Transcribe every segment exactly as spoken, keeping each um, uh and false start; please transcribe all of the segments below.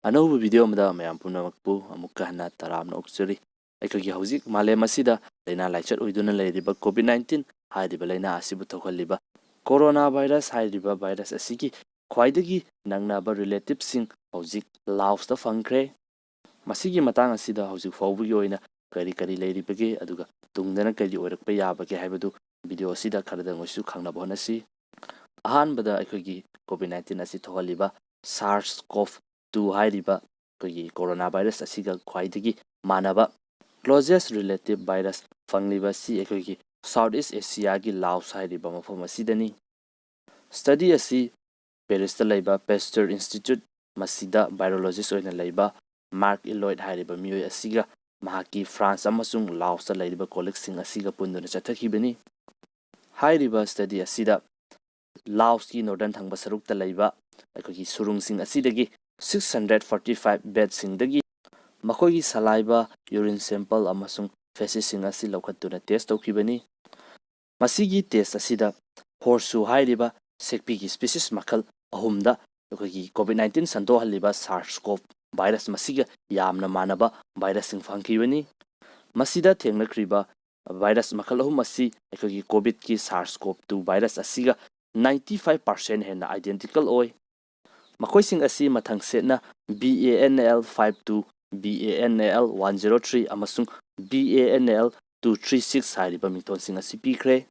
ꯑꯅꯧꯕ ꯚꯤꯗꯤꯑꯣ ꯑꯃꯗ ꯃꯌꯥꯝ ꯄꯨꯝꯅꯃꯛꯄꯨ ꯑꯃꯨꯛꯀ ꯍꯟꯅ ꯇꯔꯥꯝꯅ ꯑꯣꯛꯆꯔꯤ꯫ ꯑꯩꯈꯣꯏꯒꯤ ꯍꯧꯖꯤꯛ ꯃꯥꯂꯦꯝ ꯑꯁꯤꯗ ꯂꯥꯏꯅꯥ ꯂꯥꯏꯆꯠ ꯑꯣꯏꯗꯨꯅ ꯂꯩꯔꯤꯕ ꯀꯣꯚꯤꯗ ꯅꯥꯏꯟꯇꯤꯟ ꯍꯥꯏꯔꯤꯕ ꯂꯥꯏꯅꯥ ꯑꯁꯤꯕꯨ ꯊꯣꯛꯍꯜꯂꯤꯕ ꯀꯣꯔꯣꯅꯥ ꯚꯥꯏꯔꯁ ꯍꯥꯏꯔꯤꯕ ꯚꯥꯏꯔꯁ ꯑꯁꯤꯒꯤ ꯈ꯭ꯋꯥꯏꯗꯒꯤ ꯅꯛꯅꯕ ꯔꯤꯂꯦꯇꯤꯚꯁꯤꯡ ꯍꯧꯖꯤꯛ ꯂꯥꯎꯁꯇ ꯐꯪꯈ꯭ꯔꯦ꯫ ꯃꯁꯤꯒꯤ ꯃꯇꯥꯡ ꯑꯁꯤꯗ ꯍꯧꯖꯤꯛ ꯐꯥꯎꯕꯒꯤ ꯑꯣꯏꯅ ꯀꯔꯤ ꯀꯔꯤ ꯂꯩꯔꯤꯕꯒꯦ, ꯑꯗꯨꯒ ꯇꯨꯡꯗꯅ ꯀꯔꯤ ꯑꯣꯏꯔꯛꯄ ꯌꯥꯕꯒꯦ ꯍꯥꯏꯕꯗꯨ ꯚꯤꯗꯤꯑꯣ ꯑꯁꯤꯗ ꯈꯔꯗꯪ ꯑꯣꯏꯁꯨ ꯈꯪꯅꯕ ꯍꯣꯠꯅꯁꯤ꯫ ꯑꯍꯥꯟꯕꯗ ꯑꯩꯈꯣꯏꯒꯤ ꯀꯣꯚꯤꯗ ꯅꯥꯏꯟꯇꯤꯟ ꯑꯁꯤ ꯊꯣꯛꯍꯜꯂꯤꯕ ꯁꯥꯔꯁ ꯀꯣꯚ ꯇꯨ ꯍꯥꯏꯔꯤꯕ ꯑꯩꯈꯣꯏꯒꯤ ꯀꯣꯔꯣꯅꯥ ꯚꯥꯏꯔꯁ ꯑꯁꯤꯒ ꯈ꯭ꯋꯥꯏꯗꯒꯤ ꯃꯥꯟꯅꯕ ꯀ꯭ꯂꯣꯖꯦꯁ ꯔꯤꯂꯦꯇꯤꯚ ꯚꯥꯏꯔꯁ ꯐꯪꯂꯤꯕ ꯑꯁꯤ ꯑꯩꯈꯣꯏꯒꯤ ꯁꯥꯎꯠ ꯏꯁ ꯑꯦꯁꯤꯌꯥꯒꯤ ꯂꯥꯎꯁ ꯍꯥꯏꯔꯤꯕ ꯃꯐꯝ ꯑꯁꯤꯗꯅꯤ꯫ ꯁ꯭ꯇꯗꯤ ꯑꯁꯤ ꯄꯦꯔꯤꯁꯇ ꯂꯩꯕ ꯄꯦꯁꯇꯔ ꯏꯟꯁꯇꯤꯇ꯭ꯌꯨꯠ, ꯃꯁꯤꯗ ꯚꯥꯏꯔꯣꯂꯣꯖꯤꯁ ꯑꯣꯏꯅ ꯂꯩꯕ ꯃꯥꯔꯛ ꯏꯂꯣꯏꯗ ꯍꯥꯏꯔꯤꯕ ꯃꯤꯑꯣꯏ ꯑꯁꯤꯒ ꯃꯍꯥꯛꯀꯤ ꯐ꯭ꯔꯥꯟꯁ ꯑꯃꯁꯨꯡ ꯂꯥꯎꯁꯇ ꯂꯩꯔꯤꯕ ꯀꯣꯂꯤꯛꯁꯤꯡ ꯑꯁꯤꯒ ꯄꯨꯟꯗꯨꯅ ꯆꯠꯊꯈꯤꯕꯅꯤ꯫ ꯍꯥꯏꯔꯤꯕ ꯁ꯭ꯇꯗꯤ ꯑꯁꯤꯗ ꯂꯥꯎꯁꯀꯤ ꯅꯣꯔꯗꯔꯟ ꯊꯪꯕ ꯁꯔꯨꯛꯇ ꯂꯩꯕ ꯑꯩꯈꯣꯏꯒꯤ ꯁꯨꯔꯨꯡꯁꯤꯡ ꯑꯁꯤꯗꯒꯤ ꯁꯤꯛꯁ ꯍꯟꯗ꯭ꯔꯦꯠ ꯐꯣꯔꯇꯤ ꯐꯥꯏꯚ ꯕꯦꯠꯁꯤꯡꯗꯒꯤ ꯃꯈꯣꯏꯒꯤ ꯁꯂꯥꯏꯕ, ꯌꯨꯔꯤꯟ ꯁꯦꯝꯄꯜ ꯑꯃꯁꯨꯡ ꯐꯦꯁꯤꯁꯁꯤꯡ ꯑꯁꯤ ꯂꯧꯈꯠꯇꯨꯅ ꯇꯦꯁ ꯇꯧꯈꯤꯕꯅꯤ꯫ ꯃꯁꯤꯒꯤ ꯇꯦꯁ ꯑꯁꯤꯗ ꯍꯣꯔꯁꯨ ꯍꯥꯏꯔꯤꯕ ꯁꯦꯛꯄꯤꯒꯤ ꯁ꯭ꯄꯤꯁꯤꯁ ꯃꯈꯜ ꯑꯍꯨꯝꯗ ꯑꯩꯈꯣꯏꯒꯤ ꯀꯣꯚꯤꯗ ꯅꯥꯏꯟꯇꯤꯟ ꯁꯟꯗꯣꯛꯍꯜꯂꯤꯕ ꯁꯥꯔꯁ ꯀꯣꯚ ꯚꯥꯏꯔꯁ ꯃꯁꯤꯒ ꯌꯥꯝꯅ ꯃꯥꯟꯅꯕ ꯚꯥꯏꯔꯁꯁꯤꯡ ꯐꯪꯈꯤꯕꯅꯤ꯫ ꯃꯁꯤꯗ ꯊꯦꯡꯅꯈ꯭ꯔꯤꯕ ꯚꯥꯏꯔꯁ ꯃꯈꯜ ꯑꯍꯨꯝ ꯑꯁꯤ ꯑꯩꯈꯣꯏꯒꯤ ꯀꯣꯚꯤꯗꯀꯤ ꯁꯥꯔꯁ ꯀꯣꯚ ꯇꯨ ꯚꯥꯏꯔꯁ ꯑꯁꯤꯒ ꯅꯥꯏꯟꯇꯤ ꯐꯥꯏꯚ ꯄꯥꯔꯁꯦꯟ ꯍꯦꯟꯅ ꯑꯥꯏꯗꯦꯟꯇꯤꯀꯜ ꯑꯣꯏ꯫ ꯃꯈꯣꯏꯁꯤꯡ ꯑꯁꯤ ꯃꯊꯪ ꯁꯦꯠꯅ B A N L five two, B A N L one zero three ꯑꯃꯁꯨꯡ B A N L two three six ꯍꯥꯏꯔꯤꯕ ꯃꯤꯡꯊꯣꯟꯁꯤꯡ ꯑꯁꯤ ꯄꯤꯈ꯭ꯔꯦ꯫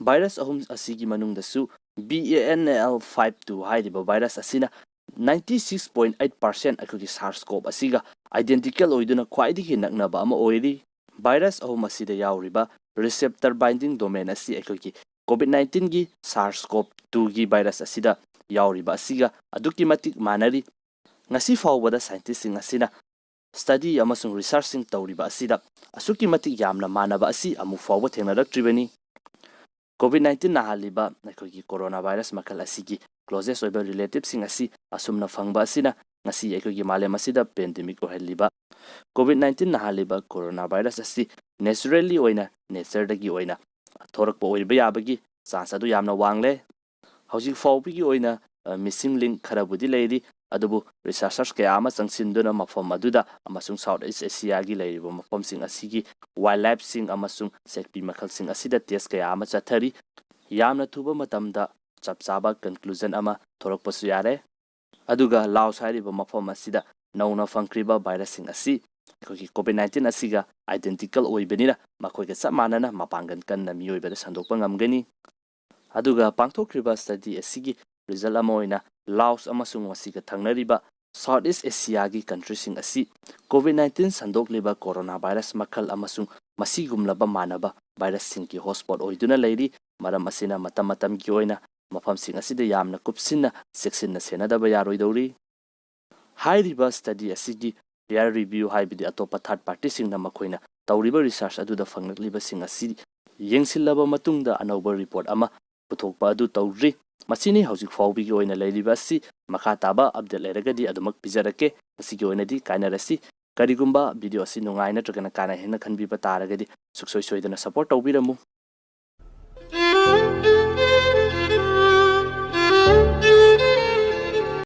ꯚꯥꯏꯔꯁ ꯑꯍꯨꯝ ꯑꯁꯤꯒꯤ ꯃꯅꯨꯡꯗꯁꯨ B A N L five two ꯍꯥꯏꯔꯤꯕ ꯚꯥꯏꯔꯁ ꯑꯁꯤꯅ ninety six point eight percent ꯑꯩꯈꯣꯏꯒꯤ ꯁꯥꯔꯁ ꯀꯣꯚ ꯑꯁꯤꯒ ꯑꯥꯏꯗꯦꯟꯇꯤꯀꯦꯜ ꯑꯣꯏꯗꯨꯅ ꯈ꯭ꯋꯥꯏꯗꯒꯤ ꯅꯛꯅꯕ ꯑꯃ ꯑꯣꯏꯔꯤ꯫ ꯚꯥꯏꯔꯁ ꯑꯍꯨꯝ ꯑꯁꯤꯗ ꯌꯥꯎꯔꯤꯕ ꯔꯤꯁꯦꯞꯇꯔ ꯕꯥꯏꯟꯗꯤꯡ ꯗꯣꯃꯦꯟ ꯑꯁꯤ ꯑꯩꯈꯣꯏꯒꯤ ꯀꯣꯚꯤꯗ ꯅꯥꯏꯟꯇꯤꯟꯒꯤ ꯁꯥꯔꯁ ꯀꯣꯚ ꯇꯨꯒꯤ ꯚꯥꯏꯔꯁ ꯑꯁꯤꯗ ꯌꯥꯎꯔꯤꯕ ꯑꯁꯤꯒ ꯑꯗꯨꯛꯀꯤ ꯃꯇꯤꯛ ꯃꯥꯟꯅꯔꯤ꯫ ꯉꯁꯤ ꯐꯥꯎꯕꯗ ꯁꯥꯏꯟꯇꯤꯁꯁꯤꯡ ꯑꯁꯤꯅ ꯁ꯭ꯇꯗꯤ ꯑꯃꯁꯨꯡ ꯔꯤꯁꯔꯆꯁꯤꯡ ꯇꯧꯔꯤꯕ ꯑꯁꯤꯗ ꯑꯁꯨꯛꯀꯤ ꯃꯇꯤꯛ ꯌꯥꯝꯅ ꯃꯥꯟꯅꯕ ꯑꯁꯤ ꯑꯃꯨꯛ ꯐꯥꯎꯕ ꯊꯦꯡꯅꯔꯛꯇ꯭ꯔꯤꯕꯅꯤ꯫ ꯀꯣꯚꯤꯗ ꯅꯥꯏꯟꯇꯤꯟ ꯅꯥꯍꯜꯂꯤꯕ ꯑꯩꯈꯣꯏꯒꯤ ꯀꯣꯔꯣꯅꯥ ꯚꯥꯏꯔꯁ ꯃꯈꯜ ꯑꯁꯤꯒꯤ ꯀ꯭ꯂꯣꯖꯦꯁ ꯑꯣꯏꯕ ꯔꯤꯂꯦꯇꯤꯚꯁꯤꯡ ꯑꯁꯤ ꯑꯁꯨꯝꯅ ꯐꯪꯕ ꯑꯁꯤꯅ ꯉꯁꯤ ꯑꯩꯈꯣꯏꯒꯤ ꯃꯥꯂꯦꯝ ꯑꯁꯤꯗ ꯄꯦꯟꯗꯦꯃꯤꯛ ꯑꯣꯏꯍꯜꯂꯤꯕ ꯀꯣꯚꯤꯗ ꯅꯥꯏꯟꯇꯤꯟ ꯅꯥꯍꯜꯂꯤꯕ ꯀꯣꯔꯣꯅꯥ ꯚꯥꯏꯔꯁ ꯑꯁꯤ ꯅꯦꯆꯔꯦꯜꯂꯤ ꯑꯣꯏꯅ, ꯅꯦꯆꯔꯗꯒꯤ ꯑꯣꯏꯅ ꯊꯣꯔꯛꯄ ꯑꯣꯏꯕ ꯌꯥꯕꯒꯤ ꯆꯥꯟꯁ ꯑꯗꯨ ꯌꯥꯝꯅ ꯋꯥꯡꯂꯦ꯫ ꯍꯧꯖꯤꯛ ꯐꯥꯎꯕꯒꯤ ꯑꯣꯏꯅ, ꯑ, ꯃꯤꯁꯤꯡ ꯂꯤꯡ ꯈꯔꯕꯨꯗꯤ ꯂꯩꯔꯤ, ꯑꯗꯨꯕꯨ researchers ꯀꯌꯥ ꯑꯃ ꯆꯪꯁꯤꯟꯗꯨꯅ ꯃꯐꯝ ꯑꯗꯨꯗ ꯑꯃꯁꯨꯡ South East Asiaꯒꯤ ꯂꯩꯔꯤꯕ ꯃꯐꯝꯁꯤꯡ ꯑꯁꯤꯒꯤ wildlifeꯁꯤꯡ ꯑꯃꯁꯨꯡ ꯁꯦꯛꯄꯤ ꯃꯈꯜꯁꯤꯡ ꯑꯁꯤꯗ test ꯀꯌꯥ ꯑꯃ ꯆꯠꯊꯔꯤ꯫ ꯌꯥꯝꯅ ꯊꯨꯕ ꯃꯇꯝꯗ ꯆꯞ ꯆꯥꯕ conclusion ꯑꯃ ꯊꯣꯔꯛꯄꯁꯨ ꯌꯥꯔꯦ꯫ ꯑꯗꯨꯒ Laos ꯍꯥꯏꯔꯤꯕ ꯃꯐꯝ ꯑꯁꯤꯗ ꯅꯧꯅ ꯐꯪꯈ꯭ꯔꯤꯕ virusꯁꯤꯡ ꯑꯁꯤ ꯑꯩꯈꯣꯏꯒꯤ COVID nineteen ꯑꯁꯤꯒ identical ꯑꯣꯏꯕꯅꯤꯅ ꯃꯈꯣꯏꯒ ꯆꯞ ꯃꯥꯟꯅꯅ ꯃꯄꯥꯡꯒꯜ ꯀꯟꯅ ꯃꯤꯑꯣꯏꯕꯗ ꯁꯟꯗꯣꯛꯄ ꯉꯝꯒꯅꯤ꯫ ꯑꯗꯨꯒ ꯄꯥꯡꯊꯣꯛꯈ꯭ꯔꯤꯕ study ꯑꯁꯤꯒꯤ result ꯑꯃ ꯑꯣꯏꯅ Laos ꯑꯃꯁꯨꯡ ꯃꯁꯤꯒ ꯊꯪꯅꯔꯤꯕ South East Asiaꯒꯤ countryꯁꯤꯡ ꯑꯁꯤ COVID nineteen ꯁꯟꯗꯣꯛꯂꯤꯕ coronavirus ꯃꯈꯜ ꯑꯃꯁꯨꯡ ꯃꯁꯤꯒꯨꯝꯂꯕ ꯃꯥꯟꯅꯕ virusꯁꯤꯡꯒꯤ hotspot ꯑꯣꯏꯗꯨꯅ ꯂꯩꯔꯤ꯫ ꯃꯔꯝ ꯑꯁꯤꯅ ꯃꯇꯝ ꯃꯇꯝꯒꯤ ꯑꯣꯏꯅ ꯃꯐꯝꯁꯤꯡ ꯑꯁꯤꯗ ꯌꯥꯝꯅ ꯀꯨꯞꯁꯤꯟꯅ ꯆꯦꯛꯁꯤꯟꯅ ꯁꯦꯟꯅꯗꯕ ꯌꯥꯔꯣꯏꯗꯧꯔꯤ꯫ ꯍꯥꯏꯔꯤꯕ study ꯑꯁꯤꯒꯤ peer review ꯍꯥꯏꯕꯗꯤ ꯑꯇꯣꯞꯄ third partyꯁꯤꯡꯅ ꯃꯈꯣꯏꯅ ꯇꯧꯔꯤꯕ research ꯑꯗꯨꯗ ꯐꯪꯂꯛꯂꯤꯕꯁꯤꯡ ꯑꯁꯤ ꯌꯦꯡꯁꯤꯜꯂꯕ ꯃꯇꯨꯡꯗ ꯑꯅꯧꯕ report ꯑꯃ ꯄꯨꯊꯣꯛꯄ ꯑꯗꯨ ꯇꯧꯗ꯭ꯔꯤ꯫ ꯃꯁꯤꯅꯤ ꯍꯧꯖꯤꯛ ꯐꯥꯎꯕꯒꯤ ꯑꯣꯏꯅ ꯂꯩꯔꯤꯕ ꯑꯁꯤ꯫ ꯃꯈꯥ ꯇꯥꯕ update ꯂꯩꯔꯒꯗꯤ ꯑꯗꯨꯃꯛ ꯄꯤꯖꯔꯛꯀꯦ꯫ ꯉꯁꯤꯒꯤ ꯑꯣꯏꯅꯗꯤ ꯀꯥꯏꯅꯔꯁꯤ꯫ ꯀꯔꯤꯒꯨꯝꯕ video ꯑꯁꯤ ꯅꯨꯡꯉꯥꯏ ꯅꯠꯇ꯭ꯔꯒꯅ ꯀꯥꯟꯅꯩ ꯍꯥꯏꯅ ꯈꯟꯕꯤꯕ ꯇꯥꯔꯒꯗꯤ ꯁꯨꯡꯁꯣꯏ ꯁꯣꯏꯗꯅ support ꯇꯧꯕꯤꯔꯝꯃꯨ꯫